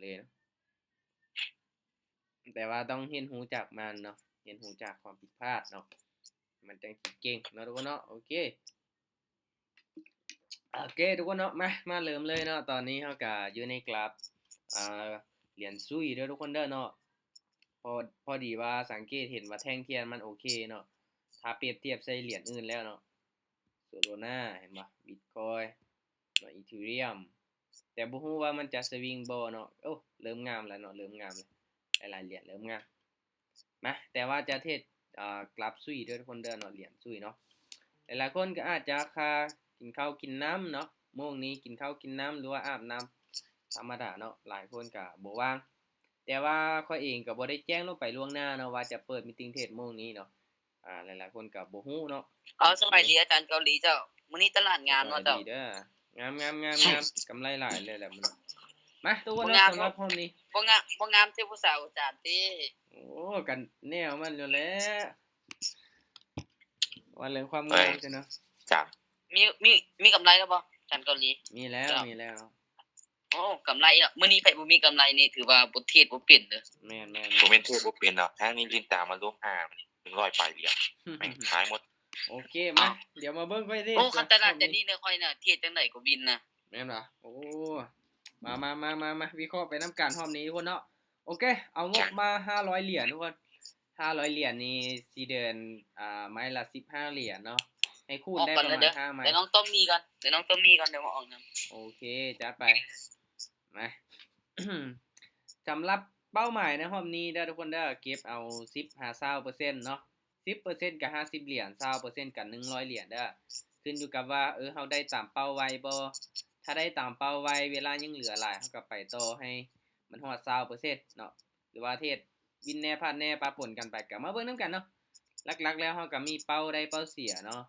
ເລີຍເນາະ ແຕ່ວ່າຕ້ອງຮຽນຮູ້ຈາກມັນເນາະ ຮຽນຮູ້ຈາກຄວາມຜິດພາດເນາະ ມັນຈັ່ງຊິເກັ່ງເນາະທຸກຄົນເນາະ. ໂອເຄ ໂອເຄທຸກຄົນເນາະ ມາ ມາເລີ່ມເລີຍເນາະ. ຕອນນີ້ເຮົາກະຢູ່ໃນກຣາຟ ອ່າ ຫຼຽນຊຸຍເດີທຸກຄົນເດີເນາະ. ພໍ ພໍດີວ່າສັງເກດເຫັນວ່າແທ່ງທຽນມັນໂອເຄເນາະ ຖ້າປຽບທຽບໃສ່ຫຼຽນອື່ນແລ້ວເນາະ. ໂຊໂລນາ ເຫັນບໍ່? ບິດຄອຍ ເນາະ ອີເທີຣຽມ ແຕ່ບໍ່ຮູ້ວ່າມັນຈະສະວິງບໍ່ເນາະ. ໂອ້ ເລີ່ມງາມແລ້ວເນາະ ເລີ່ມງາມແລ້ວ ຫຼາຍໆຫຼຽນເລີ່ມງາມ. ມາ ແຕ່ວ່າຈະເທຣດ ອ່າ ກຣາຟຊຸຍເດີທຸກຄົນເດີເນາະ ຫຼຽນຊຸຍເນາະ. ຫຼາຍໆຄົນກໍອາດຈະຄ່າກິນເຂົ້າກິນນ້ຳເນາະ ໂມງນີ້ກິນເຂົ້າກິນນ້ຳ ຫຼືວ່າອາບນ້ຳທຳມະດາເນາະ ຫຼາຍຄົນກໍບໍ່ວ່າງ. ແຕ່ວ່າຂ້ອຍເອງກໍບໍ່ໄດ້ແຈ້ງລົງໄປລ່ວງໜ້າເນາະ ວ່າຈະເປີດມີຕິງເທຣດໂມງນີ້ເນາະ. ອ່າ ຫຼາຍໆຄົນກໍບໍ່ຮູ້ເນາະ. ເອົາ ສະບາຍດີອາຈານເກົາຫຼີເຈົ້າ ມື້ນີ້ຕະຫຼາດງາມເນາະເຈົ້າ. ສະບາຍດີເດີ ງາມໆໆໆ ກຳໄລຫຼາຍເລີຍແຫຼະມື້ນີ້. ມາ ທຸກຄົນເນາະ ສຳລັບຮອບນີ້ ບໍ່ງາມ ບໍ່ງາມຄືຜູ້ສາວອາຈານຕິ. ໂອ້ ກັນແນວມັນຢູ່ແຫຼະ ວ່າເລື່ອງຄວາມງາມ ເອີຍ ຊີ້ເນາະ ຈານ ມີ ມີ ມີກຳໄລແລ້ວບໍ່ ອາຈານເກົາຫຼີ? ມີແລ້ວ ມີແລ້ວ. ໂອ້ ກຳໄລເນາະ ມື້ນີ້ໃຜບໍ່ມີກຳໄລນີ້ຖືວ່າບໍ່ເທຣດບໍ່ເປັນເດີ. ແມ່ນໆໆ ບໍ່ແມ່ນເທຣດບໍ່ເປັນດອກ ທາງນີ້ຫຼິ້ນຕາມາລວມຫ້າ ໜຶ່ງຮ້ອຍປາຍຫຼຽນ ແມ່ງຂາຍໝົດ. ໂອເຄ ມາ ດຽວມາເບິ່ງຂ້ອຍເທຣດ. ໂອ້ ຄັນຕະຫຼາດຈະນີ້ເນາະ ຂ້ອຍນະເທຣດຈັ່ງໃດກໍວິນນະ. ແມ່ນບໍ່? ໂອ້ ມາໆໆໆ ວິເຄາະໄປນຳກັນຮອບນີ້ທຸກຄົນເນາະ. ໂອເຄ ເອົາງົບມາຫ້າຮ້ອຍຫຼຽນທຸກຄົນ ຫ້າຮ້ອຍຫຼຽນນີ້ຊິເດີນ ອ່າ ໄມ້ລະສິບຫ້າຫຼຽນເນາະ ໃຫ້ຄູນໄດ້ປະມານຫ້າໄມ້. ໄປນ້ອງຕົ້ມໝີ່ກ່ອນ ໄປນ້ອງຕົ້ມໝີ່ກ່ອນ ດຽວມາອອກນຳ. ໂອເຄ ຈັດໄປ ມາ ສຳລັບເປົ້າໝາຍໃນຮອບນີ້ເດີທຸກຄົນເດີ ເກັບເອົາສິບຫາຊາວເປີເຊັນເນາະ ສິບເປີເຊັນກໍຫ້າສິບຫຼຽນ ຊາວເປີເຊັນກໍໜຶ່ງຮ້ອຍຫຼຽນເດີ ຂຶ້ນຢູ່ກັບວ່າ ເອີ ເຮົາໄດ້ຕາມເປົ້າໄວບໍ່. ຖ້າໄດ້ຕາມເປົ້າໄວ ເວລາຍັງເຫຼືອຫຼາຍ ເຮົາກໍໄປຕໍ່ໃຫ້ມັນຮອດຊາວເປີເຊັນເນາະ ຫຼືວ່າເທຣດວິນແດ່ ພາດແດ່ ປະປົນກັນໄປ ກໍມາເບິ່ງນຳກັນເນາະ. ຫຼັກໆແລ້ວເຮົາກໍມີເປົ້າໄດ້ເປົ້າເສຍເນາະ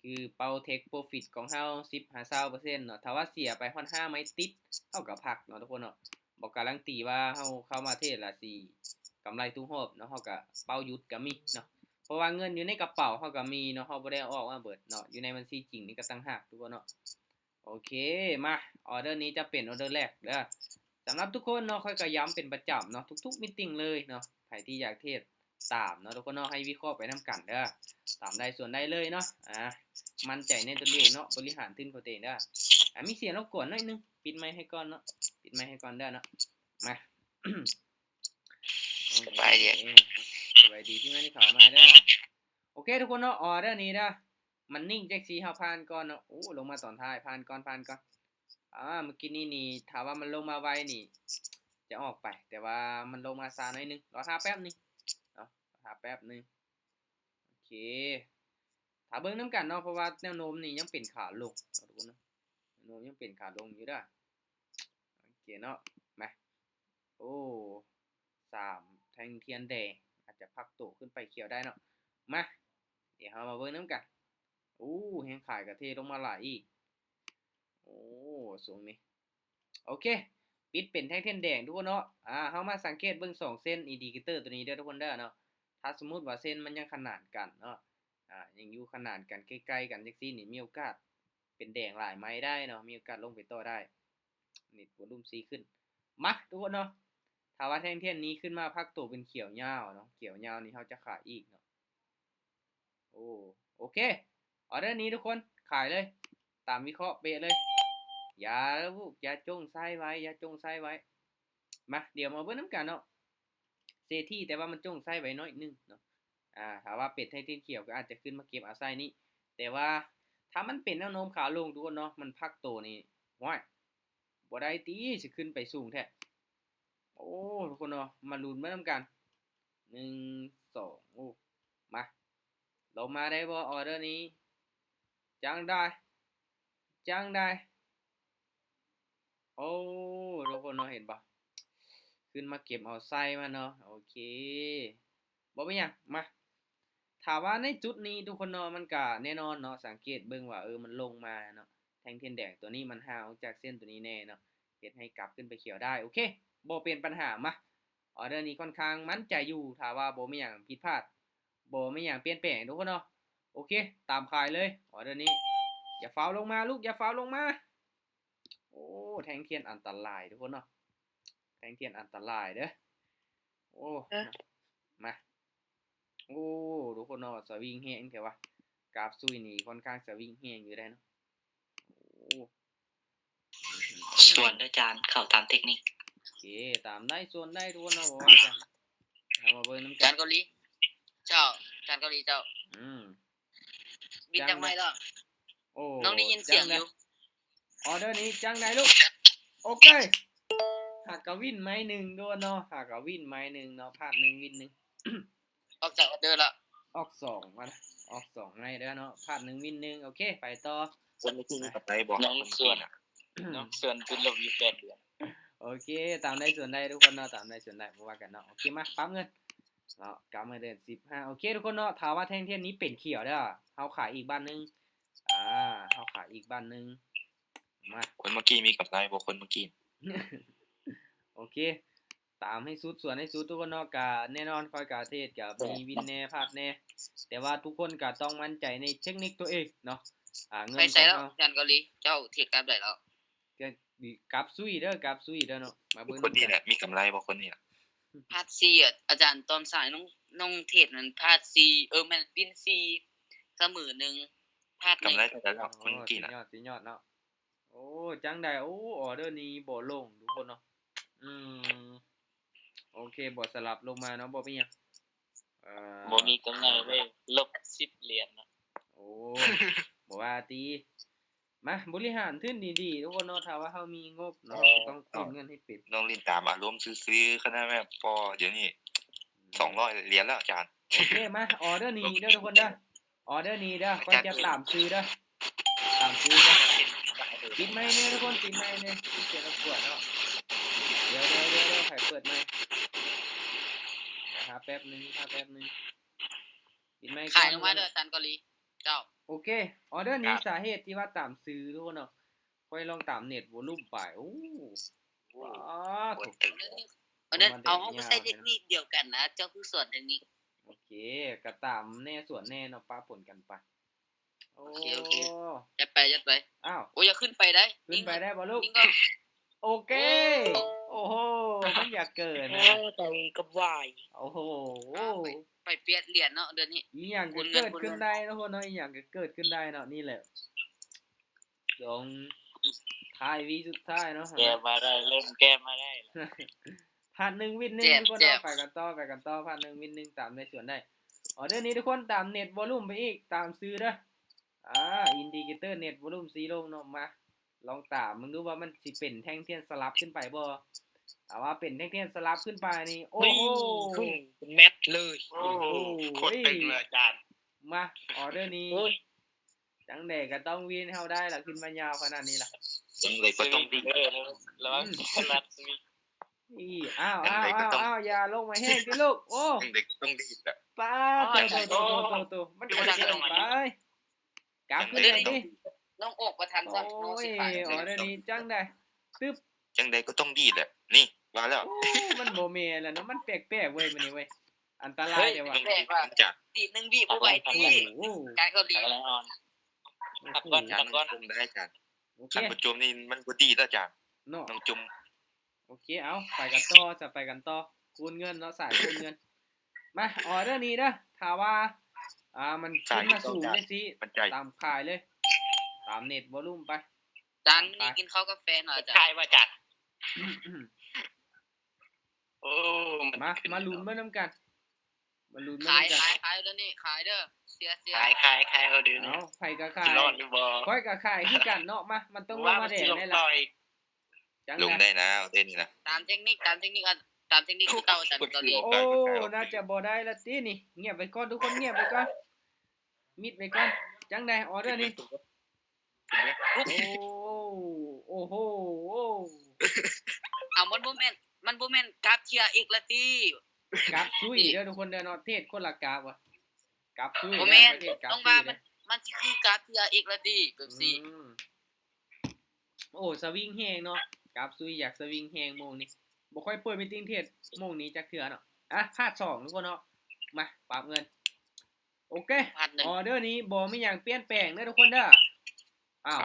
ຄືເປົ້າເທັກໂປຣຟິດຂອງເຮົາສິບຫາຊາວເປີເຊັນເນາະ ຖ້າວ່າເສຍໄປຮອດຫ້າໄມ້ຕິດ ເຮົາກໍພັກເນາະທຸກຄົນເນາະ. ບໍ່ກາລັນຕີວ່າເຮົາເຂົ້າມາເທຣດລະຊິກຳໄລທຸກຮອບເນາະ ເຮົາກໍເປົ້າຢຸດກໍມີເນາະ ເພາະວ່າເງິນຢູ່ໃນກະເປົາເຮົາກໍມີເນາະ ເຮົາບໍ່ໄດ້ເອົາອອກມາເບິດເນາະ ຢູ່ໃນບັນຊີຈິງນີ້ກໍຕ່າງຫາກທຸກຄົນເນາະ. ໂອເຄ ມາ ອອເດີນີ້ຈະເປັນອອເດີແລກເດີ ສຳລັບທຸກຄົນເນາະ ຂ້ອຍກໍຢ້ຳເປັນປະຈຳເນາະ ທຸກໆມີດຕິງເລີຍເນາະ ໃຜທີ່ຢາກເທຣດຕາມເນາະທຸກຄົນເນາະ ໃຫ້ວິເຄາະໄປນຳກັນເດີ ຕາມໄດ້ສ່ວນໄດ້ເລີຍເນາະ. ອ່າ ໝັ້ນໃຈໃນຕົນເອງເນາະ ບໍລິຫານທຶນຂອງຕົວເອງເດີ. ອ່າ ມີສຽງລົບກວນໜ້ອຍໜຶ່ງ ປິດໄມໃຫ້ກ່ອນເນາະ ປິດໄມໃຫ້ກ່ອນເດີເນາະ. ມາ ສະບາຍດີ ໂອເຄ ສະບາຍດີ ທີ່ມາໄດ້ເຂົ້າມາເດີ. ໂອເຄທຸກຄົນເນາະ ອອເດີນີ້ເດີ ມັນນິ່ງຈັກຊີ້ ເຮົາຜ່ານກ່ອນເນາະ. ໂອ້ ລົງມາຕອນທ້າຍ ຜ່ານກ່ອນ ຜ່ານກ່ອນ. ອ່າ ເມື່ອກີ້ນີ້ນີ້ ຖ້າວ່າມັນລົງມາໄວນີ້ ຈະອອກໄປ ແຕ່ວ່າມັນລົງມາຊ້າໜ້ອຍໜຶ່ງ ລໍຖ້າແປັບໜຶ່ງເນາະ ລໍຖ້າແປັບໜຶ່ງ. ໂອເຄ ຖ້າເບິ່ງນຳກັນເນາະ ເພາະວ່າແນວໂນ້ມນີ້ຍັງເປັນຂາລົງເນາະທຸກຄົນເນາະ ແນວໂນ້ມຍັງເປັນຂາລົງຢູ່ເດີ. ໂອເຄເນາະ ມາ ໂອ້ ສາມແທ່ງທຽນແດງ ອາດຈະພັກໂຕຂຶ້ນໄປຂຽວໄດ້ເນາະ. ມາ ດຽວເຮົາມາເບິ່ງນຳກັນ. ໂອ້ ແຮງຂາຍກະເທລົງມາຫຼາຍອີກ. ໂອ້ ຊ່ວງນີ້ ໂອເຄ ປິດເປັນແທ່ງທຽນແດງທຸກຄົນເນາະ. ອ່າ ເຮົາມາສັງເກດເບິ່ງສອງເສັ້ນອິນດິເຄເຕີຕົວນີ້ເດີທຸກຄົນເດີເນາະ. ຖ້າສົມມຸດວ່າເສັ້ນມັນຍັງຂະໜານກັນເນາະ ອ່າ ຍັງຢູ່ຂະໜານກັນໃກ້ໆກັນຈັ່ງຊີ້ນີ້ ມີໂອກາດເປັນແດງຫຼາຍໄມ້ໄດ້ເນາະ ມີໂອກາດລົງໄປຕໍ່ໄດ້. ນິດໂວລູມສີ່ຂຶ້ນ. ມາ ທຸກຄົນເນາະ ຖ້າວ່າແທ່ງທຽນນີ້ຂຶ້ນມາພັກໂຕເປັນຂຽວຍາວເນາະ ຂຽວຍາວນີ້ເຮົາຈະຂາຍອີກເນາະ. ໂອ້ ໂອເຄ ອອເດີນີ້ທຸກຄົນ ຂາຍເລີຍ ຕາມວິເຄາະເປະເລີຍ. ຢ່າລູກ ຢ່າຈົ່ງໃສ່ໄວ້ ຢ່າຈົ່ງໃສ່ໄວ້. ມາ ດຽວມາເບິ່ງນຳກັນເນາະ ເສດຖີ ແຕ່ວ່າມັນຈົ່ງໃສ່ໄວ້ໜ້ອຍໜຶ່ງເນາະ. ອ່າ ຖ້າວ່າເປັນແທ່ງທຽນຂຽວກໍອາດຈະຂຶ້ນມາເກັບເອົາໃສ່ນີ້ ແຕ່ວ່າຖ້າມັນເປັນແນວໂນ້ມຂາລົງທຸກຄົນເນາະ ມັນພັກໂຕນີ້ ໂອ້ຍ ບໍ່ໄດ້ຕິ ຊິຂຶ້ນໄປສູງແທ້. ໂອ້ ທຸກຄົນເນາະ ມາລຸ້ນເບິ່ງນຳກັນ ໜຶ່ງ ສອງ ໂອ້ ມາ ລົງມາໄດ້ບໍ່ ອອເດີນີ້? ຈັ່ງໃດ ຈັ່ງໃດ? ໂອ້ ທຸກຄົນເນາະ ເຫັນບໍ່? ຂຶ້ນມາເກັບເອົາໄຊມັນເນາະ. ໂອເຄ ບໍ່ເປັນຫຍັງ ມາ ຖ້າວ່າໃນຈຸດນີ້ທຸກຄົນເນາະ ມັນກະແນ່ນອນເນາະ ສັງເກດເບິ່ງວ່າ ເອີ ມັນລົງມາເນາະ ແທ່ງທຽນແດງຕົວນີ້ມັນຫ່າງອອກຈາກເສັ້ນຕົວນີ້ແດ່ເນາະ ເຮັດໃຫ້ກັບຂຶ້ນໄປຂຽວໄດ້. ໂອເຄ ບໍ່ເປັນບັນຫາ. ມາ ອອເດີນີ້ຂ້ອນຂ້າງໝັ້ນໃຈຢູ່ ຖ້າວ່າບໍ່ມີຫຍັງຜິດພາດ ບໍ່ມີຫຍັງປ່ຽນແປງທຸກຄົນເນາະ. ໂອເຄ ຕາມຂາຍເລີຍ ອອເດີນີ້. ຢ່າຟ້າວລົງມາລູກ ຢ່າຟ້າວລົງມາ. ໂອ້ ແທ່ງທຽນອັນຕະລາຍທຸກຄົນເນາະ. ແ ງທຽນອັນຕະລາຍເດີ້. ໂອ້ ເອີ ມາ ໂອ້ ທຸກຄົນເນາະ ສະວິງແຮງແທ້ວ່າ ກາບຊຸຍນີ້ຄ່ອນຂ້າງສະວິງແຮງຢູ່ໄດ໋ເນາະ. ໂອ້ ສວນເດີ້ຈານ ເຂົ້າຕາມເຕັກນິກ. ໂອເຄ ຕາມໄດ້ ສວນໄດ້ ທຸກຄົນເນາະ ບໍ່ວ່າກັນ. ເອົາມາເບິ່ງນຳກັນ ຈານເກົາຫຼີ ເຈົ້າ ຈານເກົາຫຼີເຈົ້າ. ອືມ ບິນຈັກໄມ້ແລ້ວ? ໂອ້ ນ້ອງໄດ້ຍິນສຽງຢູ່. ອອເດີນີ້ຈັ່ງໃດລູກ? ໂອເຄ ຫາກະວິນໄມ້ໜຶ່ງດ້ວຍເນາະ ຫາກະວິນໄມ້ໜຶ່ງເນາະ ພາດໜຶ່ງວິນໜຶ່ງ. ອອກຈາກອອເດີລະ ອອກສອງ ອອກສອງໄມ້ເດີ້ເນາະ ພາດໜຶ່ງວິນໜຶ່ງ. ໂອເຄ ໄປຕໍ່. ຄົນເມື່ອກີ້ມີກຳໄລບໍ່? ນ້ອງສວນ ນ້ອງສວນຕິດລົບຢູ່ແປດເດືອນ. ໂອເຄ ຕາມໄດ້ສວນໄດ້ທຸກຄົນເນາະ ຕາມໄດ້ສວນໄດ້ ບໍ່ວ່າກັນເນາະ. ໂອເຄ ມາປັບເງິນເນາະ ກັບມາເດືອນສິບຫ້າ. ໂອເຄ ທຸກຄົນເນາະ ຖ້າວ່າແທ່ງທຽນນີ້ເປັນຂຽວເດີ້ ເຮົາຂາຍອີກບາດໜຶ່ງ. ອ່າ ເຮົາຂາຍອີກບາດໜຶ່ງ. ມາ ຄົນເມື່ອກີ້ມີກຳໄລບໍ່? ຄົນເມື່ອກີ້ ໂອເຄ ຕາມໃຫ້ສຸດ ສວນໃຫ້ສຸດທຸກຄົນເນາະ. ກະແນ່ນອນ ຂ້ອຍກະເທດກະມີວິນແດ່ ພາດແດ່ ແຕ່ວ່າທຸກຄົນກະຕ້ອງໝັ້ນໃຈໃນເຕັກນິກຕົວເອງເນາະ. ອ່າ ເງິນຂອງເຮົາ ອາຈານເກົາຫຼີ ເຈົ້າເທດກັບໃດແລ້ວ? ກະກັບຊຸຍເດີ້ ກັບຊຸຍເດີ້ເນາະ. ມາເບິ່ງ ຄົນນີ້ແຫຼະມີກຳໄລບໍ່? ຄົນນີ້ລະ ພາດສີ່ ອາຈານຕອນສາຍນ້ອງ ນ້ອງເທດນັ້ນ ພາດສີ່ ເອີ ແມ່ນວິນສີ່ ສະເໝີໜຶ່ງ ພາດໜຶ່ງ. ກຳໄລເທົ່າໃດແລ້ວ? ໂອ້ ຄົນເມື່ອກີ້ນະ ສຸດຍອດ ສຸດຍອດເນາະ. ໂອ້ ຈັ່ງໃດ ໂອ້ ອອເດີນີ້ບໍ່ລົງທຸກຄົນເນາະ. ອືມ ໂອເຄ ບໍ່ສະຫຼັບລົງມາເນາະ ບໍ່ເປັນຫຍັງ. ເອີ ບໍ່ມີກຳໄລເລີຍ ລົບສິບຫຼຽນເນາະ. ໂອ້ ບໍ່ວ່າຕິ ມາ ບໍລິຫານທຶນດີໆ ທຸກຄົນເນາະ. ຖ້າວ່າເຮົາມີງົບເນາະ ເຮົາກໍຕ້ອງຄູນເງິນໃຫ້ເປັນ. ນ້ອງຫຼິ້ນຕາມອາລົມຊື່ໆ ຂະໜາດແມ່ນ ພໍ ດຽວນີ້ ອືມ ສອງຮ້ອຍຫຼຽນແລ້ວອາຈານ. ໂອເຄ ມາ ອອເດີນີ້ເດີ້ທຸກຄົນເດີ້ ອອເດີນີ້ເດີ້ ຂ້ອຍຈະຕາມຊື່ເດີ້ ຕາມຊື່ເດີ້. ປິດໄມແດ່ທຸກຄົນ ປິດໄມແດ່ ມີສຽງລົບກວນເນາະ. ດຽວໆໆ ໃຫ້ເປີດໄມ ຖ້າແປັບໜຶ່ງ ຖ້າແປັບໜຶ່ງ. ປິດໄມ ຂາຍລົງມາເດີ້ ອາຈານເກົາຫຼີເຈົ້າ. ໂອເຄ ອອເດີນີ້ ສາເຫດທີ່ວ່າຕາມຊື່ທຸກຄົນເນາະ ຂ້ອຍລອງຕາມເນັດວໍລຸມໄປ. ໂອ້ ວ້າ ໂອ້ ເອົາ ເຮົາກໍໃຊ້ເຕັກນິກດຽວກັນນະ ເຈົ້າຄືສອນເຕັກນິກ. ໂອເຄ ກໍຕາມແດ່ສວນແດ່ເນາະ ປະປົນກັນໄປ. ໂອເຄ ໂອເຄ ຈັດໄປ ຈັດໄປ. ອ້າວ ໂອ້ ຢ່າຂຶ້ນໄປໄດ໋ ຂຶ້ນໄປໄດ້ບໍ່ລູກ? ໂອເຄ ໂອ້ໂຫ ມັນຢາກເກີນນະ ໄປກັບວາຍ. ໂອ້ໂຫ ໄປປຽດຫຼຽນເນາະ ດຽວນີ້ ອີ່ຫຍັງກໍເກີດຂຶ້ນໄດ້ເນາະ ພວກເນາະ ອີ່ຫຍັງກໍເກີດຂຶ້ນໄດ້ເນາະ. ນີ້ແຫຼະ ສອງທ້າຍ ວິສຸດທ້າຍເນາະ ແກ້ມາໄດ້ ເລີ່ມແກ້ມາໄດ້. ພາດໜຶ່ງວິນໜຶ່ງ ທຸກຄົນເນາະ ໄປກັນຕໍ່ ໄປກັນຕໍ່ ພາດໜຶ່ງວິນໜຶ່ງ ຕາມໄດ້ສວນໄດ້. ອອເດີນີ້ທຸກຄົນ ຕາມເນັດວໍລຸມໄປອີກ ຕາມຊື່ເດີ້. ອ່າ ອິນດິເຄເຕີເນັດວໍລຸມສີ່ລົງເນາະ. ມາລອງຕາມເບິ່ງດູວ່າມັນຊິເປັນແທ່ງທຽນສະຫຼັບຂຶ້ນໄປບໍ່. ຖ້າວ່າເປັນແທ່ງທຽນສະຫຼັບຂຶ້ນໄປນີ້ ໂອ້ໂຫ ເປັນແມັດເລີຍ. ໂອ້ໂຫ ໂຄດຕຶງເລີຍອາຈານ. ມາ ອອເດີນີ້ ໂອ້ຍ ຈັ່ງໃດກໍຕ້ອງວິນໃຫ້ເຮົາໄດ້ລະ ຂຶ້ນມາຍາວຂະໜາດນີ້ລະ. ຈັ່ງໃດກໍຕ້ອງດີດ ລະວັງສະຫຼັບສະວິງ. ອ້າວ ອ້າວ ອ້າວ ຢ່າລົງມາແຮງຕິລູກ. ໂອ້ ຈັ່ງໃດກໍຕ້ອງດີດລະ. ປາດໂຕ ໂຕ ໂຕ ມັນເກີນໄປ. ກັບຄືນໄປຕິ ນ້ອງອອກບໍ່ທັນຊ້ຳ. ໂອ້ຍ ເນາະ ຊິຕາຍ. ອໍ ດຽວນີ້ຈັ່ງໃດ? ຕຶບ ຈັ່ງໃດກໍຕ້ອງດີດແຫຼະ ນີ້ວ່າແລ້ວ. ໂອ້ ມັນບໍ່ແມ່ນແລ້ວເນາະ ມັນແປກໆເວີຍມື້ນີ້ເວີຍ. ອັນຕະລາຍແທ້ວ່າ ດີດໜຶ່ງວິບໍ່ໄຫວຕິ ການເກົາຫຼີ. ພັກກ່ອນ ພັກກ່ອນ ໄດ້ອາຈານ. ໂອເຄ ຄັນບໍ່ຈົມນີ້ມັນບໍ່ດີດອາຈານ ເນາະ ຕ້ອງຈົມ. ໂອເຄ ເອົາ ໄປກັນຕໍ່ ຈະໄປກັນຕໍ່ ຄູນເງິນເນາະ ສາຍຄູນເງິນ. ມາ ອໍເດີນີ້ເດີ ຖ້າວ່າ ອ່າ ມັນຂຶ້ນມາສູງຈັ່ງຊີ້ ຕາມຂາຍເລີຍ ຕາມເນັດວໍລຸມໄປ. ຈານ ມື້ນີ້ກິນເຂົ້າກັບແຟນຫວາຈານ? ຂາຍວ່າຈານ. ໂອ້ ມາ ມາລຸ້ນເບິ່ງນຳກັນ ມາລຸ້ນເບິ່ງນຳກັນ. ຂາຍ ຂາຍ ຂາຍເດີນີ້ ຂາຍເດີ ເສຍ ເສຍ. ຂາຍ ຂາຍ ຂາຍເອົາເດີນີ້. ເອົາ ໃຜກໍຂາຍ ຊິລອດຫຼືບໍ່? ຂ້ອຍກໍຂາຍຄືກັນເນາະ. ມາ ມັນຕ້ອງລົງມາແດ່ແນ່ລະ. ລົງໄດ້ນະ ເອົາເດ້ນີ້ນະ. ຕາມເຕັກນິກ ຕາມເຕັກນິກ ຕາມເຕັກນິກຄືເກົ່າ ຕາມເກົາຫຼີ. ໂອ້ ໜ້າຈະບໍ່ໄດ້ລະຕິນີ້. ງຽບໄວ້ກ່ອນ ທຸກຄົນ ງຽບໄວ້ກ່ອນ ມິດໄວ້ກ່ອນ. ຈັ່ງໃດ ອໍເດີນີ້? ໂອ້ ໂອ້ໂຫ ເອົາ ມັນບໍ່ແມ່ນ ມັນບໍ່ແມ່ນກາບທີອາເອັກລະຕິ? ກາບຊຸຍເດີທຸກຄົນເດີເນາະ ເທດຄົນລະກາບວ່າ ກາບຊຸຍ. ບໍ່ແມ່ນ ຕ້ອງວ່າມັນ ມັນຊິຄືກາບທີອາເອັກລະຕິ ແບບຊີ້. ອືມ ໂອ້ ສະວິງແຮງເນາະ ກາບຊຸຍຢາກສະວິງແຮງໂມງນີ້. ບໍ່ຄ່ອຍເປີດມີຕິງເທດໂມງນີ້ຈັກເທື່ອເນາະ. ອ່ະ ພາດສອງທຸກຄົນເນາະ. ມາ ປັບເງິນ. ໂອເຄ ອໍເດີນີ້ບໍ່ມີຫຍັງປ່ຽນແປງເດີທຸກຄົນເດີ. ອ້າວ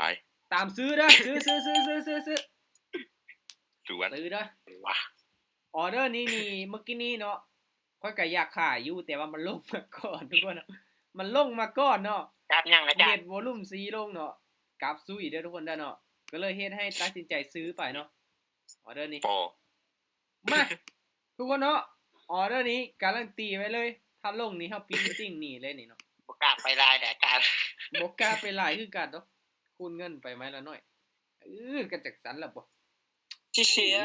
ຕາມຊື້ເດີ ຊື້ ຊື້ ຊື້ ຊື້ ຊື້ ຊື້ ສວນ ຊື້ເດີ. ວ້າ ອອເດີນີ້ນີ້ ເມື່ອກີ້ນີ້ເນາະ ຂ້ອຍກໍຢາກຂາຍຢູ່ ແຕ່ວ່າມັນລົງມາກ່ອນທຸກຄົນເນາະ ມັນລົງມາກ່ອນເນາະ ກັບຫຍັງອາຈານ? ເນັດວໍລຸ່ມຊີລົງເນາະ ກັບຊຸຍເດີທຸກຄົນເດີເນາະ ກໍເລີຍເຮັດໃຫ້ຕັດສິນໃຈຊື້ໄປເນາະ ອອເດີນີ້ ມາ ທຸກຄົນເນາະ ອອເດີນີ້ກາຣັນຕີໄວ້ເລີຍ ຖ້າລົງນີ້ເຮົາປິດມິດຕິງໜີເລີຍນີ້ເນາະ ບໍ່ກ້າໄປຫຼາຍເດ້ອາຈານ ບໍ່ກ້າໄປຫຼາຍຄືກັນເນາະ ຄູນເງິນໄປໄມ້ລະໜ້ອຍ ເອີ ກໍຈັກຊັ້ນລະບໍ່ ຊິເສຍ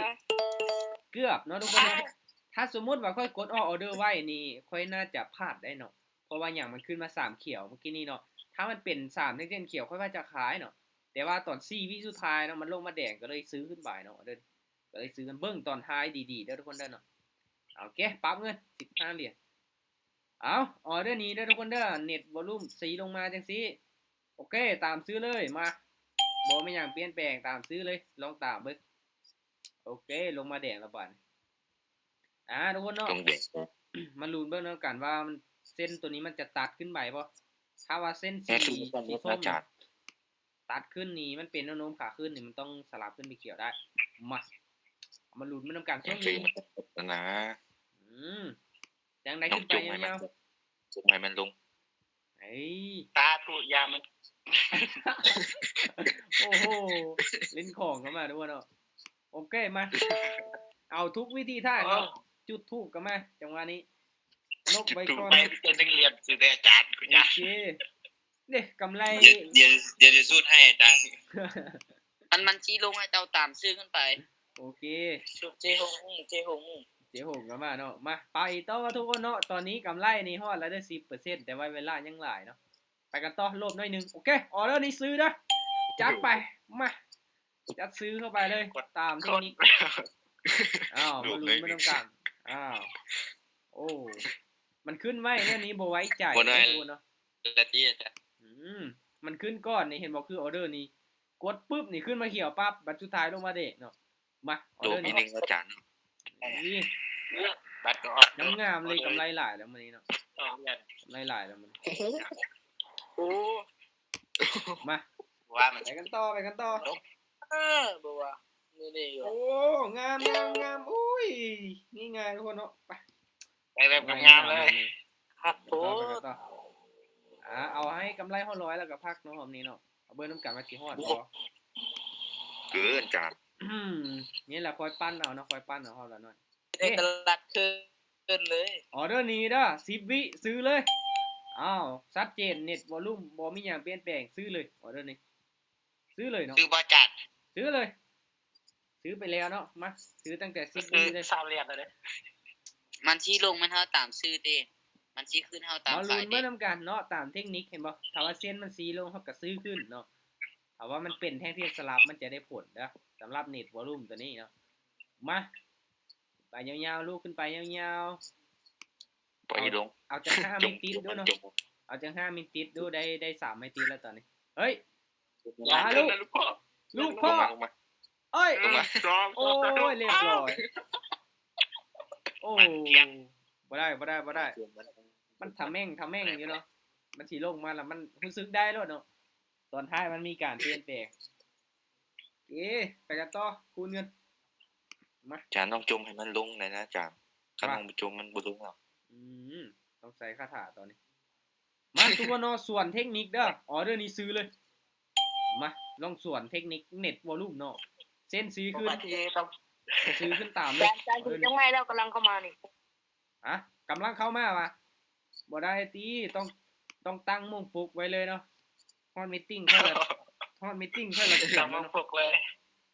ເກືອບເນາະທຸກຄົນເນາະ ຖ້າສົມມຸດວ່າຂ້ອຍກົດອອກອອເດີໄວ້ນີ້ ຂ້ອຍໜ້າຈະພາດໄດ້ເນາະ ເພາະວ່າຫຍັງ ມັນຂຶ້ນມາສາມຂຽວເມື່ອກີ້ນີ້ເນາະ ຖ້າມັນເປັນສາມແທ່ງເສັ້ນຂຽວ ຂ້ອຍວ່າຈະຂາຍເນາະ ແຕ່ວ່າຕອນສີ່ວິສຸດທ້າຍເນາະ ມັນລົງມາແດງ ກໍເລີຍຊື້ຂຶ້ນໄປເນາະ ເດີ ກໍເລີຍຊື້ກັນ ເບິ່ງຕອນທ້າຍດີໆເດີທຸກຄົນເດີເນາະ ໂອເຄ ປັບເງິນສິບຫ້າຫຼຽນ ເອົາ ອອເດີນີ້ເດີທຸກຄົນເດີ ເນັດວໍລຸ່ມຊີລົງມາຈັ່ງຊີ້ ໂອເຄ ຕາມຊື້ເລີຍ ມາ ບໍ່ມີຫຍັງປ່ຽນແປງ ຕາມຊື້ເລີຍ ລອງຕາມເບິ່ງ ໂອເຄ ລົງມາແດງລະບາດນີ້ ອາ ທຸກຄົນເນາະ ມາລຸ້ນເບິ່ງນຳກັນວ່າມັນ ເສັ້ນໂຕນີ້ມັນຈະຕັດຂຶ້ນໄປບໍ່ ຖ້າວ່າເສັ້ນສີ ສີສົ້ມ ຕັດຂຶ້ນນີ້ ມັນເປັນແນວໂນ້ມຂາຂຶ້ນນີ້ ມັນຕ້ອງສະຫຼັບຂຶ້ນໄປຂຽວໄດ້ ມາ ເອົາມາລຸ້ນໄປນຳກັນຊ່ວງນີ້ນະ ອືມ ຈັ່ງໃດຂຶ້ນໄປຍາວໆ ສົ່ງໃຫ້ມັນລົງ ເອີຍ ສາທຸ ຢ່າມັນ ໂອ້ໂຫ ຫຼິ້ນຂອງເຂົ້າມາດ້ວຍເນາະ ໂອເຄ ມາ ເອົາທຸກວິທີທາງເນາະ ເອົາ ຈຸດທູບກໍມາ ຈັງຫວະນີ້ ຫຼົບໄວ້ກ່ອນ ຈຸດທູບໄວ້ເປັນໜຶ່ງຫຼ່ຽມຊື່ແດ່ອາຈານ ກູຢານ ໂອເຄ ເດ້ ກຳໄລ ດຽວ ດຽວ ດຽວຈະສູດໃຫ້ອາຈານ ອັນມັນຊີ້ລົງໃຫ້ເຈົ້າຕາມຊື້ຂຶ້ນໄປ ໂອເຄ ເຈຫົງ ເຈຫົງ ເຈຫົງກໍມາເນາະ ມາ ໄປຕໍ່ທຸກຄົນເນາະ ຕອນນີ້ກຳໄລນີ້ຮອດແລ້ວເດີ ສິບເປີເຊັນ ແຕ່ວ່າເວລາຍັງຫຼາຍເນາະ ໄປກັນຕໍ່ ຫຼົບໜ້ອຍໜຶ່ງ ໂອເຄ ອອເດີນີ້ຊື້ເດີ ຈັດໄປ ມາ ຈັດຊື້ເຂົ້າໄປເລີຍ ຕາມເທັກນິກ ອ້າວ ມາລຸ້ນໄປນຳກັນ ອ້າວ ໂອ້ ມັນຂຶ້ນໄວແນວນີ້ ບໍ່ໄວ້ໃຈ ບໍ່ໄດ້ ເນາະ ລະຕິອາຈານ ອືມ ມັນຂຶ້ນກ່ອນນີ້ ເຫັນບໍ່ ຄືອອເດີນີ້ ກົດປຶບນີ້ ຂຶ້ນມາຂຽວປັບ ບັດສຸດທ້າຍລົງມາເດະເນາະ ມາ ອອເດີນີ້ ໂດດອີກໜຶ່ງອາຈານ ນີ້ ບັດກໍອອກ ງາມໆເລີຍ ກຳໄລຫຼາຍແລ້ວມື້ນີ້ເນາະ ກຳໄລຫຼາຍແລ້ວມື້ນີ້ ໂອ້ ມາ ວ່າມັນ ໄປກັນຕໍ່ ໄປກັນຕໍ່ ເອີ ບໍ່ວ່າ ມື້ນີ້ຢູ່ ໂອ້ ງາມໆໆ ໂອ້ຍ ງ່າຍໆ ທຸກຄົນເນາະ ໄປ ໄປແບບງາມໆເລີຍ ຄັກໂພດ ອ່າ ເອົາໃຫ້ກຳໄລຮອດຮ້ອຍແລ້ວກໍພັກເນາະ ຮອບນີ້ເນາະ ເອົາເບິ່ງນຳກັນວ່າຊິຮອດບໍ່ ເກີນຈານ ອືມ ນີ້ແຫຼະ ຄ່ອຍປັ່ນເອົາເນາະ ຄ່ອຍປັ່ນເອົາ ຮອບລະໜ້ອຍ ເອີ ຕະຫຼາດເກີນເລີຍ ອອເດີນີ້ເດີ ສິບວິ ຊື້ເລີຍ ອ້າວ ຊັດເຈນ ເນັດວໍລຸ່ມ ບໍ່ມີຫຍັງປ່ຽນແປງ ຊື້ເລີຍ ອອເດີນີ້ ຊື້ເລີຍເນາະ ຊື້ບໍ່ຈັດ ຊື້ເລີຍ ຊື້ໄປແລ້ວເນາະ ມາ ຊື້ຕັ້ງແຕ່ສິບວິເລີຍ ຊາວຫຼຽນແລ້ວເດ້ ມັນຊີ້ລົງ ມັນເຮົາຕາມຊື້ເດ້ ມັນຊີ້ຂຶ້ນ ເຮົາຕາມຂາຍເດ້ ມາລຸ້ນເບິ່ງນຳກັນເນາະ ຕາມເທັກນິກ ເຫັນບໍ່ ຖ້າວ່າເສັ້ນມັນຊີ້ລົງ ເຮົາກໍຊື້ຂຶ້ນເນາະ ຖ້າວ່າມັນເປັນແທ່ງທຽນສະຫຼັບ ມັນຈະໄດ້ຜົນເດີ ສຳລັບເນັດວໍລຸ່ມໂຕນີ້ເນາະ ມາ ໄປຍາວໆ ລູກຂຶ້ນໄປຍາວໆ ບໍ່ໃຫ້ລົງ ເອົາ ເອົາຈັກຫ້າມິຕິດດູເນາະ ເອົາຈັກຫ້າມິຕິດດູ ໄດ້ ໄດ້ສາມມິຕິດແລ້ວຕອນນີ້ ເຮີ້ຍ ຢ່າ ມາລູກ ລູກພໍ່ ເອີຍ ລົງມາ ໂອ້ຍ ລຽບຮ້ອຍ ໂອ້ ບໍ່ໄດ້ ບໍ່ໄດ້ ບໍ່ໄດ້ ມັນທະແມ່ງ ທະແມ່ງຢູ່ເນາະ ມັນຊິລົງມາແລ້ວ ມັນຮູ້ສຶກໄດ້ໂລດເນາະ ຕອນທ້າຍມັນມີການປ່ຽນແປງ ເອ ໄປກັນຕໍ່ ຄູນເງິນ ມາ ອາຈານຕ້ອງຈົ່ມໃຫ້ມັນລົງແດ່ນະອາຈານ ຄັນ ວ່າ ນ້ອງບໍ່ຈົ່ມມັນບໍ່ລົງດອກ ອືມ ຕ້ອງໃຊ້ຄາຖາຕອນນີ້ ມາ ທຸກຄົນເນາະ ສວນເທັກນິກເດີ ອອເດີນີ້ຊື້ເລີຍ ມາ ລອງສວນເທັກນິກເນັດວໍລຸ່ມເນາະ ເສັ້ນຊີ້ຂຶ້ນ ຊື້ຂຶ້ນຕາມເລີຍ ອາຈານ ອາຈານ ເອີ ຖືກຈັ່ງໃດແລ້ວ ກຳລັງເຂົ້າມານີ້ ຮະ ກຳລັງເຂົ້າມາຫວາ ບໍ່ໄດ້ຕິ ຕ້ອງ ຕ້ອງຕັ້ງໂມງປຸກໄວ້ເລີຍເນາະ ຮອດມີດຕິງເທື່ອລະ ຮອດມີດຕິງເທື່ອລະເທື່ອເນາະ ຕັ້ງໂມງປຸກເລີຍ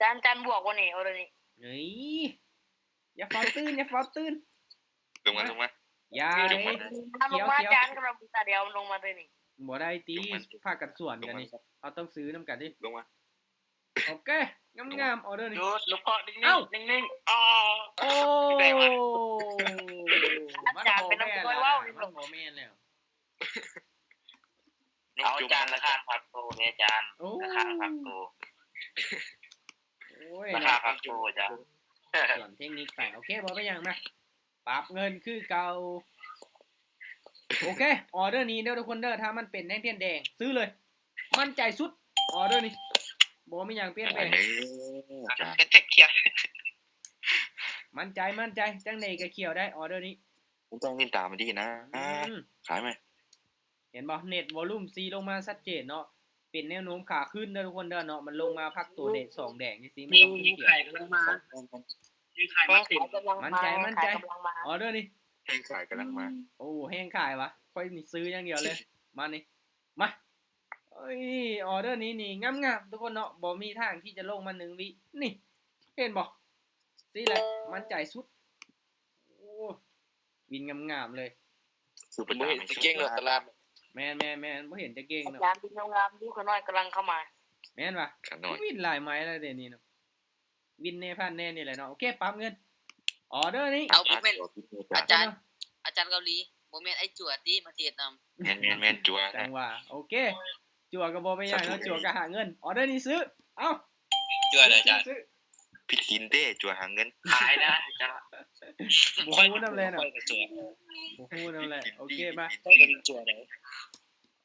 ຈານ ຈານບວກບໍ່ນີ້ ເອົາເລີຍນີ້ ເອີຍ ຢ່າຟ້າວຕື່ນ ຢ່າຟ້າວຕື່ນ ລົງມາ ລົງມາ ຢ່າເລີຍ ລົງມາ ລົງມາ ຈານ ກຳລັງຕາດຽວລົງມາເລີຍນີ້ ບໍ່ໄດ້ຕິ ພາກັນສວນກັນນີ້ ເຮົາຕ້ອງຊື້ນຳກັນຕິ ລົງມາ ໂອເຄ ງາມໆ ອອເດີນີ້ ຢຸດ ລູກພໍ່ ນິ່ງໆ ເອົ້າ ນິ່ງໆ ອໍ ໂອ້ ມັນບໍ່ແມ່ນແລ້ວ ມັນບໍ່ແມ່ນແລ້ວ ເອົາ ອາຈານ ລາຄາພັກໂຕເດ້ອາຈານ ໂອ້ ລາຄາພັກໂຕ ໂອ້ຍ ລາຄາພັກໂຕອາຈານ ສວນເທັກນິກໄປ ໂອເຄ ບໍ່ເປັນຫຍັງ ມາ ປັບເງິນຄືເກົ່າ ໂອເຄ ອອເດີນີ້ເດີທຸກຄົນເດີ ຖ້າມັນເປັນແທ່ງທຽນແດງ ຊື້ເລີຍ ໝັ້ນໃຈສຸດ ອອເດີນີ້ ບໍ່ມີຫຍັງປ່ຽນແປງ ເປັນແທັກເຄຍ ໝັ້ນໃຈ ໝັ້ນໃຈ ຈັ່ງໃດກໍຂຽວໄດ້ ອໍເດີນີ້ ມັນຕ້ອງຫຼິ້ນຕາມມັນດີນະ ອືມ ຂາຍໄໝ? ເຫັນບໍ່ ເນັດວໍລຸ່ມສີ່ລົງມາຊັດເຈນເນາະ ເປັນແນວໂນ້ມຂາຂຶ້ນເດີທຸກຄົນເດີເນາະ ມັນລົງມາພັກໂຕແດງສອງແດງຈັ່ງຊີ້ ມັນຕ້ອງຂຶ້ນຂຽວ ຂາຍກຳລັງມາ ຂາຍກຳລັງມາ ໝັ້ນໃຈ ໝັ້ນໃຈ ອໍເດີນີ້ ແຮງຂາຍກຳລັງມາ ໂອ້ ແຮງຂາຍວະ ຂ້ອຍນີ້ຊື້ຢ່າງດຽວເລີຍ ມານີ້ ມາ ເອີຍ ອໍເດີນີ້ນີ້ງາມໆ ທຸກຄົນເນາະ ບໍ່ມີທາງທີ່ຈະລົງມາໜຶ່ງວິ ນີ້ ເຫັນບໍ່ ຊີ້ແຫຼະ ໝັ້ນໃຈສຸດ ໂອ້ ວິນງາມໆ ເລີຍ ຄືບໍ່ເຫັນຈະເກັ່ງເນາະຕະຫຼາດ ແມ່ນໆໆ ບໍ່ເຫັນຈະເກັ່ງເນາະ ອາຈານວິນງາມໆ ຢູ່ຂ້ານ້ອຍກຳລັງເຂົ້າມາ ແມ່ນຫວາ ຂ້ານ້ອຍ ວິນຫຼາຍໄມ້ແລ້ວເດນີ້ເນາະ ວິນແນ່ພາດແນ່ນີ້ແຫຼະເນາະ ໂອເຄ ປັບເງິນ ອໍເດີນີ້ ເອົາ ບໍ່ແມ່ນ ອາຈານ ອາຈານເກົາຫຼີ ບໍ່ແມ່ນໄອ້ຈົວຕິມາເທດນຳ ແມ່ນໆໆ ຈົວ ຈັ່ງວ່າ ໂອເຄ ຈົວກໍບໍ່ເປັນຫຍັງເນາະ ຈົວກໍຫາເງິນ ອໍເດີນີ້ຊື້ ເອົ້າ ຈົວເດີ ຊື້ ຊື້ ຜິດສິນເດ້ ຈົວຫາເງິນ ຂາຍນະ ເຈົ້າ ບໍ່ຮູ້ນຳແຫຼະເນາະ ບໍ່ຮູ້ນຳແຫຼະ ໂອເຄ ມາ ເຈົ້າກໍຈົວໄດ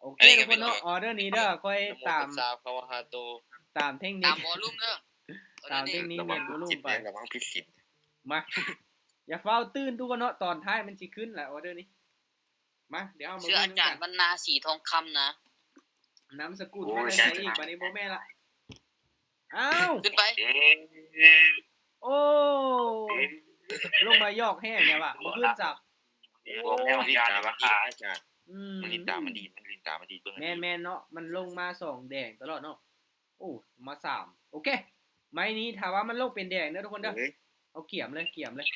ໂອເຄ ທຸກຄົນເນາະ ອໍເດີນີ້ເດີ ຂ້ອຍຕາມ ຕາມເທັກນິກ ຕາມວໍລຸ່ມເດີ ຕາມເທັກນິກ ເນັດວໍລຸ່ມໄປ ລະວັງຜິດສິນ ມາ ຢ່າຟ້າວຕື່ນທຸກຄົນເນາະ ຕອນທ້າຍມັນຊິຂຶ້ນແຫຼະ ອໍເດີນີ້ ມາ ດຽວເຮົາມາ ເຊື່ອອາຈານວັນນາສີທອງຄຳນະ ນາມສະກຸນ ໂອ້ຍ ມາແຕ່ໃສອີກ ບາດນີ້ບໍ່ແມ່ນລະ ອ້າວ ຂຶ້ນໄປ ໂອ້ ລົງມາຢອກແຮງແທ້ວ່າ ບໍ່ຂຶ້ນຊ້ຳ ໂອ້ ມັນຫຼິ້ນຕາມມັນດີ ອືມ ມັນຫຼິ້ນຕາມມັນດີ ມັນຫຼິ້ນຕາມມັນດີ ເບິ່ງ ແມ່ນໆ ເນາະ ມັນລົງມາສອງແດງຕະຫຼອດເນາະ ໂອ້ ມາສາມ ໂອເຄ ໄມ້ນີ້ຖ້າວ່າມັນລົງເປັນແດງເດີທຸກຄົນເດີ ເອົາກຽມເລີຍ ກຽມເລີຍ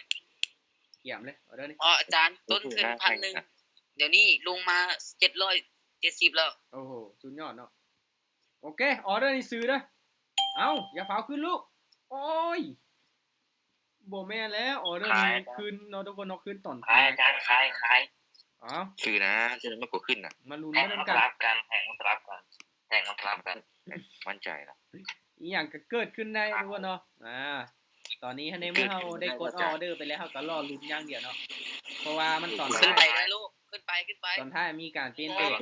ກຽມເລີຍ ອໍເດີນີ້ ອໍ ອາຈານ ຕົ້ນຂຶ້ນພັນໜຶ່ງ ດຽວນີ້ລົງມາເຈັດຮ້ອຍເຈັດສິບແລ້ວ ໂອ້ໂຫ ສຸດຍອດເນາະ ໂອເຄ ອໍເດີນີ້ຊື້ເດີ ເອົ້າ ຢ່າຟ້າວຂຶ້ນລູກ ໂອ້ຍ ບໍ່ແມ່ນແລ້ວ ອໍເດີນີ້ຂຶ້ນເນາະທຸກຄົນເນາະ ຂຶ້ນຕອນທ້າຍ ຂາຍ ຂາຍ ຂາຍ ເອົ້າ ຊື້ນະ ຊື້ນະ ມັນກໍຂຶ້ນນະ ມາລຸ້ນໄປນຳກັນ ແທ່ງມັນສະຫຼັບກັນ ແທ່ງມັນສະຫຼັບກັນ ແທ່ງມັນສະຫຼັບກັນ ໝັ້ນໃຈນະ ອີ່ຫຍັງກໍເກີດຂຶ້ນໄດ້ທຸກຄົນເນາະ ອາ ຕອນນີ້ໃນເມື່ອເຮົາໄດ້ກົດອໍເດີໄປແລ້ວ ເຮົາກໍລໍລຸ້ນຢ່າງດຽວເນາະ ເພາະວ່າມັນຕອນທ້າຍ ຂຶ້ນໄປເດີລູກ ຂຶ້ນໄປ ຂຶ້ນໄປ ຕອນທ້າຍມີການປ່ຽນແປງເນາະ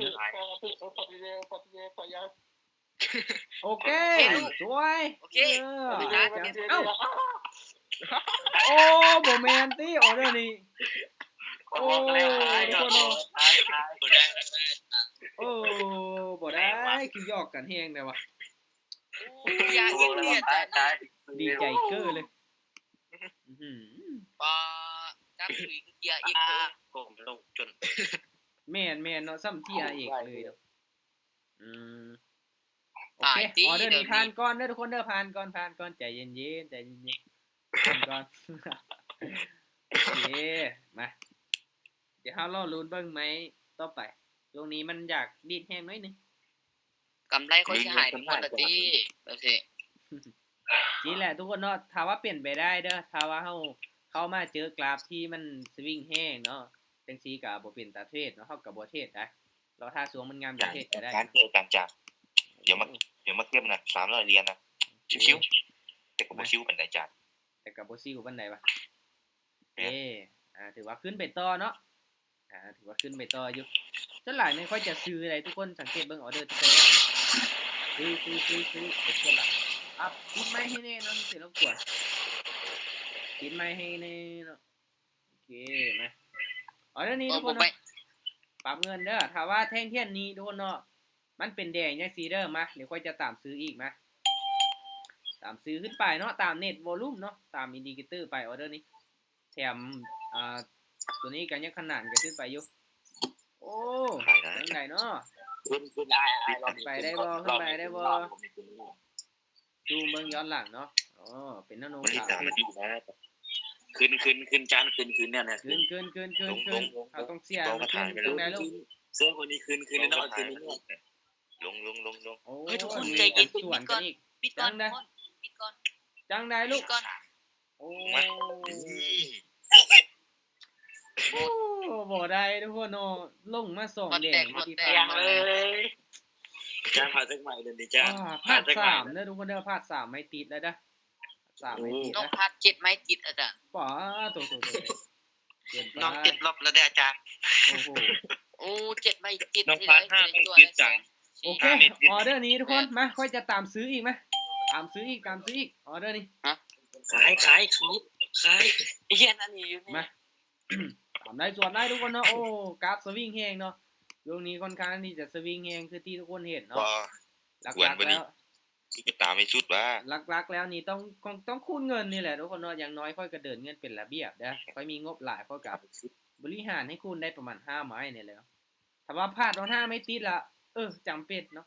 ໂອເຄ ສວຍ ໂອເຄ ເອີ ເອົ້າ ໂອ້ ບໍ່ແມ່ນຕິ ອໍເດີນີ້ ໂອ້ ທຸກຄົນເນາະ ໂອ້ ບໍ່ໄດ້ ຄືຢອກກັນແຮງແທ້ວ່າ ໂອ້ ຢ່າອີກເລີຍ ດີໃຈເກີເລີຍ ອື້ຫື ປາ ຈັບສຸຍຄືເກຍອີກ ແມ່ນໆ ເນາະ ຊ້ຳເກຍອີກເລີຍເນາະ ອືມ ໂອເຄ ອໍເດີນີ້ຜ່ານກ່ອນເດີທຸກຄົນເດີ ຜ່ານກ່ອນ ຜ່ານກ່ອນ ໃຈເຢັນໆ ໃຈເຢັນໆ ຜ່ານກ່ອນ ໂອເຄ ມາ ດຽວເຮົາລໍລຸ້ນເບິ່ງໄມ້ຕໍ່ໄປ ຊ່ວງນີ້ມັນຢາກດີດແຮງໜ້ອຍໜຶ່ງ ກຳໄລຂ້ອຍຊິຫາຍໄປໝົດລະຕິ ຈັ່ງຊີ້ ນີ້ແຫຼະທຸກຄົນເນາະ ຖ້າວ່າເປັນໄປໄດ້ເດີ ຖ້າວ່າເຮົາເຂົ້າມາເຈີກຣາຟທີ່ມັນສະວິງແຮງເນາະ ຈັ່ງຊີ້ກໍບໍ່ເປັນຕາເທຣດເນາະ ເຮົາກໍບໍ່ເທຣດໄດ໋ ລໍຖ້າຊ່ວງມັນງາມຈັ່ງເທດກໍໄດ້ ການເຈີກັນຈ້າ ດຽວມາ ດຽວມາເກັບນະ ສາມຮ້ອຍຫຼຽນນະ ຊິວໆ ແຕ່ກໍບໍ່ຊິວປານໃດຈ້າ ແຕ່ກໍບໍ່ຊິວປານໃດຫວາ ເອີ ຖືວ່າຂຶ້ນໄປຕໍ່ເນາະ ອາ ຖືວ່າຂຶ້ນໄປຕໍ່ຢູ່ ສ່ວນຫຼາຍແມ່ນຂ້ອຍຈະຊື້ໄດ໋ ທຸກຄົນສັງເກດເບິ່ງອໍເດີທີ່ຂ້ອຍອອກ ຊື້ ຊື້ ຊື້ ຊື້ ເປັນສ່ວນຫຼາຍ ອັບ ປິດໄມໃຫ້ແນ່ເນາະ ມີສຽງລົບກວນ ປິດໄມໃຫ້ແນ່ເນາະ ໂອເຄ ມາ ອໍເດີນີ້ທຸກຄົນເນາະ ປັບເງິນເດີ ຖ້າວ່າແທ່ງທຽນນີ້ທຸກຄົນເນາະ ມັນເປັນແດງຈັ່ງຊີ້ເດີ ມາ ດຽວຂ້ອຍຈະຕາມຊື້ອີກ ມາ ຕາມຊື້ຂຶ້ນໄປເນາະ ຕາມເນັດວໍລຸ່ມເນາະ ຕາມອິນດິເຄເຕີໄປ ອໍເດີນີ້ ແຖມ ອ່າ ຕົວນີ້ກໍຍັງຂະໜານກັນຂຶ້ນໄປຢູ່ ໂອ້ ຈັ່ງໃດເນາະ ຂຶ້ນ ຂຶ້ນໄດ້ ຂຶ້ນໄປໄດ້ບໍ່ ຂຶ້ນໄປໄດ້ບໍ່ ຊູມເບິ່ງຍ້ອນຫຼັງເນາະ ອໍ ເປັນແນວໂນ້ມຂາຂຶ້ນ ຂຶ້ນ ຂຶ້ນ ຂຶ້ນ ຈານ ຂຶ້ນ ຂຶ້ນ ແນວ ແນວ ຂຶ້ນ ຂຶ້ນ ຂຶ້ນ ຂຶ້ນ ຂຶ້ນ ເຮົາຕ້ອງເຊຍ ຂຶ້ນ ຈັ່ງໃດລູກ ເຊຍ ຄົນນີ້ຂຶ້ນ ຂຶ້ນ ແນວ ຂຶ້ນ ແນວ ລົງ ລົງ ລົງ ລົງ ໂອ້ຍ ທຸກຄົນໃຈເຢັນ ປິດກ່ອນ ປິດກ່ອນ ປິດກ່ອນ ປິດກ່ອນ ຈັ່ງໃດລູກ ປິດກ່ອນ ໂອ້ ໂອ້ ບໍ່ໄດ້ທຸກຄົນເນາະ ລົງມາສອງແດງ ທີ່ຜ່ານມາ ຈານ ພາດຈັກໄມ້ເດີນີ້ ຈານ ພາດສາມເດີທຸກຄົນເດີ ພາດສາມໄມ້ຕິດແລ້ວເດີ ສາມໄມ້ຕິດ ນ້ອງພາດເຈັດໄມ້ຕິດ ອາຈານ ປາໂຕ ເກີນໄປ ນ້ອງຕິດລົບແລ້ວເດີ ອາຈານ ໂອ້ໂຫ ໂອ້ ເຈັດໄມ້ຕິດ ນ້ອງພາດຫ້າໄມ້ຕິດ ໂອເຄ ອໍເດີນີ້ທຸກຄົນ ມາ ຂ້ອຍຈະຕາມຊື້ອີກ ມາ ຕາມຊື້ອີກ ຕາມຊື້ອີກ ອໍເດີນີ້ ຂາຍ ຂາຍ ຂາຍ ຂາຍ ຮຽນອັນນີ້ຢູ່ນີ້ ມາ ຕາມໄດ້ສວນໄດ້ທຸກຄົນເນາະ. ໂອ້ ກາບສະວິງແຮງເນາະ ຊ່ວງນີ້ຄ່ອນຂ້າງທີ່ຈະສະວິງແຮງ ຄືທີ່ທຸກຄົນເຫັນເນາະ. ບໍ່ ຫຼັກໆແລ້ວ ຊິໄປຕາມໃຫ້ສຸດວ່າ ຫຼັກໆແລ້ວນີ້ຕ້ອງ ຕ້ອງ ຕ້ອງຄູນເງິນນີ້ແຫຼະທຸກຄົນເນາະ. ຢ່າງໜ້ອຍຂ້ອຍກໍເດີນເງິນເປັນລະບຽບເດ້ ຂ້ອຍມີງົບຫຼາຍ ຂ້ອຍກໍບໍລິຫານໃຫ້ຄູນໄດ້ປະມານຫ້າໄມ້ນີ້ແຫຼະ. ຖ້າວ່າພາດໂດນຫ້າໄມ້ຕິດລະ ເອີ ຈຳເປັນເນາະ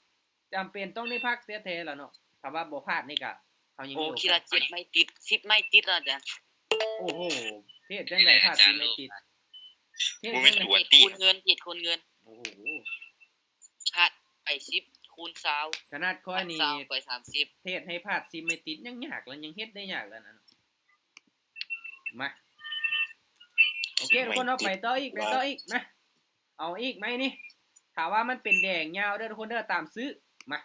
ຈຳເປັນຕ້ອງໄດ້ພັກແທ້ໆລະເນາະ. ຖ້າວ່າບໍ່ພາດນີ້ກະ ເຮົາຍັງມີໂອກາດ ໂອ້ ຄິດວ່າເຈັດໄມ້ຕິດ ສິບໄມ້ຕິດແລ້ວຈ້ະ. ໂອ້ໂຫ ເທດຈັ່ງໃດພາດສິບໄມ້ຕິດ ເທດຈັ່ງໃດ ຄູນເງິນ ເທດຄູນເງິນ. ໂອ້ໂຫ ພາດໄປສິບຄູນຊາວ ຂະໜາດຂ້ອຍນີ້ ພາດຊາວໄປສາມສິບ ເທດໃຫ້ພາດສິບໄມ້ຕິດຍັງຍາກລະ ຍັງເຮັດໄດ້ຍາກລະນະ. ມາ ໂອເຄທຸກຄົນເນາະ ໄປຕໍ່ອີກ ໄປຕໍ່ອີກ ມາ ເອົາອີກໄມ້ນີ້ ຖ້າວ່າມັນເປັນແດງຍາວເດີທຸກຄົນເດີ ຕາມຊື້ ມາ.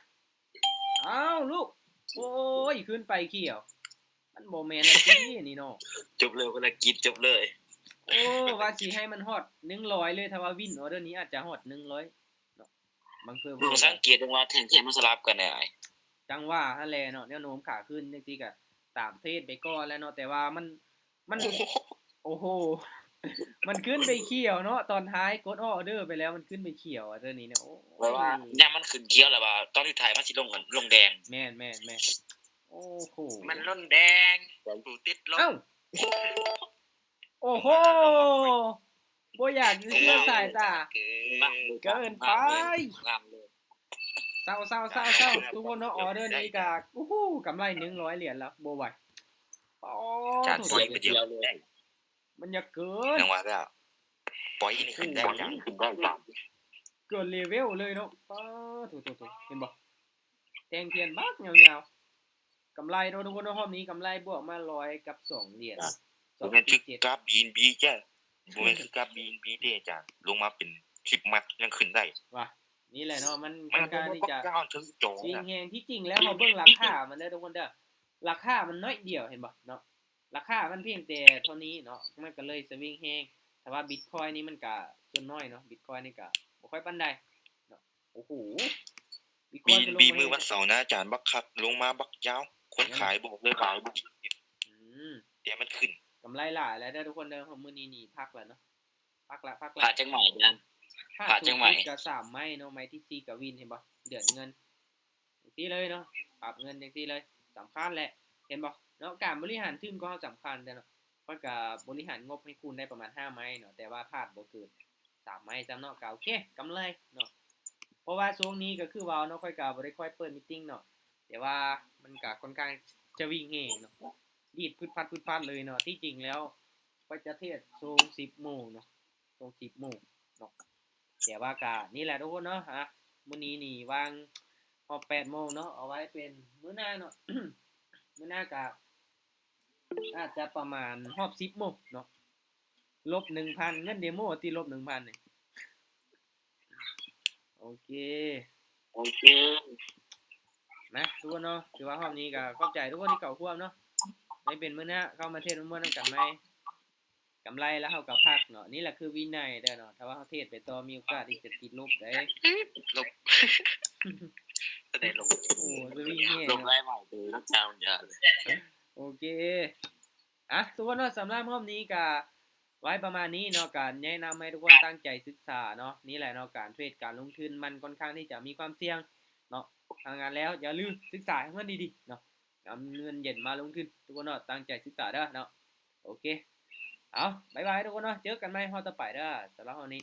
ອ້າວລູກ ໂອ້ຍ ຂຶ້ນໄປຂຽວ ມັນບໍ່ແມ່ນລະຕິນີ້ເນາະ. ຈົບເລີຍ ພາລະກິດຈົບເລີຍ. ໂອ້ ວ່າຊິໃຫ້ມັນຮອດໜຶ່ງຮ້ອຍເລີຍ ຖ້າວ່າວິນອອເດີນີ້ອາດຈະຮອດໜຶ່ງຮ້ອຍເນາະ. ບາງເທື່ອ ບໍ່ສັງເກດເບິ່ງວ່າແທ່ງເທບມັນສະຫຼັບກັນໄດ້. ຈັ່ງວ່າຫັ້ນແຫຼະເນາະ ແນວໂນ້ມຂາຂຶ້ນຈັ່ງຊີ້ກະຕາມເທດໄປກ່ອນແຫຼະເນາະ ແຕ່ວ່າມັນ ມັນ ໂອ້ໂຫ ໂອ້ໂຫ ມັນຂຶ້ນໄປຂຽວເນາະ ຕອນທ້າຍກົດອໍເດີໄປແລ້ວ ມັນຂຶ້ນໄປຂຽວອະ ເທື່ອນີ້ເນາະ. ໂອ້ຍ ແບບວ່າຍາມມັນຂຶ້ນຂຽວແລ້ວວ່າ ຕອນສຸດທ້າຍມັນຊິລົງ ລົງແດງ. ແມ່ນໆໆ ໂອ້ໂຫ ມັນລົງແດງ ຜູ້ຕິດລົບ. ເອົ້າ ໂອ້ໂຫ ບໍ່ຢາກຈະເຊື່ອສາຍຕາ ເກີນໄປ. ເຊົາໆໆໆ ທຸກຄົນເນາະ ອໍເດີນີ້ກະ ໂອ້ໂຫ ກຳໄລໜຶ່ງຮ້ອຍຫຼຽນແລ້ວ ບໍ່ໄຫວ. ອໍ ຈານປ່ອຍໄປດຽວເລີຍ ມັນຢາກເກີນ ຈັ່ງວ່າແລ້ວ ປ່ອຍນີ້ຂຶ້ນໄດ້ ໂອ້ໂຫ ຈານ ເກີນເລເວວເລີຍເນາະ. ປາໂທ ໂທ ໂທ ເຫັນບໍ່ ແທ່ງທຽນບັກຍາວໆ ກຳໄລເນາະທຸກຄົນເນາະ. ຮອບນີ້ກຳໄລບວກມາຮ້ອຍກັບສອງຫຼຽນ. ບໍ່ແມ່ນຄືກາບບີເອັນບີເດ້ ບໍ່ແມ່ນຄືກາບບີເອັນບີເດ້ອາຈານ ລົງມາເປັນສິບມັດຍັງຂຶ້ນໄດ້. ວ່າ ນີ້ແຫຼະເນາະ ມັນຄ່ອນຂ້າງທີ່ຈະ ທີ່ແຮງ. ທີ່ຈິງແລ້ວເຮົາເບິ່ງລາຄາມັນເດີທຸກຄົນເດີ ລາຄາມັນໜ້ອຍດຽວ ເຫັນບໍ່ເນາະ ລາຄາມັນພຽງແຕ່ເທົ່ານີ້ເນາະ ມັນກໍເລີຍສະວິງແຮງ. ແຕ່ວ່າບິດຄອຍນີ້ມັນກະສ່ວນໜ້ອຍເນາະ ບິດຄອຍນີ້ກະບໍ່ຄ່ອຍປານໃດເນາະ. ໂອ້ໂຫ ບິດຄອຍ ບີເອັນບີ ມື້ວັນເສົານະອາຈານ ບັກຄັກ ລົງມາບັກຍາວ ຄົນຂາຍບອກເລີຍວ່າ ອືມ ແຕ່ມັນຂຶ້ນ ກຳໄລຫຼາຍແລ້ວເດີທຸກຄົນເດີ. ມື້ນີ້ນີ້ພັກແລ້ວເນາະ ພັກລະ ພັກລະ ພາດຈັກໄມ້ອາຈານ ພາດຈັກໄມ້ ພາດສູງສຸດກະສາມໄມ້ເນາະ ໄມ້ທີສີ່ກະວິນ ເຫັນບໍ່ ເດືອນເງິນ ຈັ່ງຊີ້ເລີຍເນາະ ປັບເງິນຈັ່ງຊີ້ເລີຍ ສຳຄັນແຫຼະ ເຫັນບໍ່ເນາະ. ການບໍລິຫານທຶນຂອງເຮົາສຳຄັນເດ້ເນາະ. ຂ້ອຍກະບໍລິຫານງົບໃຫ້ຄູນໄດ້ປະມານຫ້າໄມ້ເນາະ ແຕ່ວ່າພາດບໍ່ເກີນສາມໄມ້ຊ້ຳເນາະ ກະໂອເຄ ກຳໄລເນາະ. ເພາະວ່າຊ່ວງນີ້ກະຄືເວົ້າເນາະ ຂ້ອຍກະບໍ່ໄດ້ຄ່ອຍເປີດມີຕິງເນາະ ແຕ່ວ່າມັນກະຄ່ອນຂ້າງຈະວິ່ງແຮງເນາະ ດີດຟຶດຟັດຟຶດຟັດເລີຍເນາະ. ທີ່ຈິງແລ້ວຂ້ອຍຈະເທດຊ່ວງສິບໂມງເນາະ ຊ່ວງສິບໂມງເນາະ. ແຕ່ວ່າກະນີ້ແຫຼະທຸກຄົນເນາະ ອາ ມື້ນີ້ນີ້ວ່າງຮອດແປດໂມງເນາະ ເອົາໄວ້ເປັນມື້ໜ້າເນາະ. ມື້ໜ້າກະອາດຈະປະມານຮອດສິບໂມງເນາະ ລົບໜຶ່ງພັນ ເງິນເດໂມຕິ ລົບໜຶ່ງພັນນີ້. ໂອເຄ ໂອເຄ ນະ ທຸກຄົນເນາະ ຖືວ່າຮອບນີ້ກະຂອບໃຈທຸກຄົນທີ່ເຂົ້າຮ່ວມເນາະ. ໄວ້ເປັນມື້ໜ້າເຂົ້າມາເທດມ່ວນໆນຳກັນໃໝ່. ກຳໄລແລ້ວເຮົາກໍພັກເນາະ ນີ້ແຫຼະຄືວິໄນເດີເນາະ. ຖ້າວ່າເຮົາເທດໄປຕໍ່ ມີໂອກາດທີ່ຈະຕິດລົບເດ້ ລົບ ແສດງລົບ ໂອ້ ສະວິງແຮງ ລົບຫຼາຍເວົ້າເດີ ລັກສາບັນຍາເລີຍ. ໂອເຄ ອາ ທຸກຄົນເນາະ ສຳລັບຮອບນີ້ກໍໄວ້ປະມານນີ້ເນາະ ກໍແນະນຳໃຫ້ທຸກຄົນຕັ້ງໃຈສຶກສາເນາະ. ນີ້ແຫຼະເນາະ ການເທຣດ ການລົງທຶນ ມັນຄ່ອນຂ້າງທີ່ຈະມີຄວາມສ່ຽງເນາະ. ທາງງານແລ້ວ ຢ່າລືມສຶກສາໃຫ້ມັນດີໆເນາະ ນຳເງິນເຢັນມາລົງທຶນ ທຸກຄົນເນາະ ຕັ້ງໃຈສຶກສາເດີເນາະ. ໂອເຄ ເອົາ ບາຍບາຍທຸກຄົນເນາະ ເຈີກັນໃໝ່ຮອບຕໍ່ໄປເດີ ສຳລັບຮອບນີ້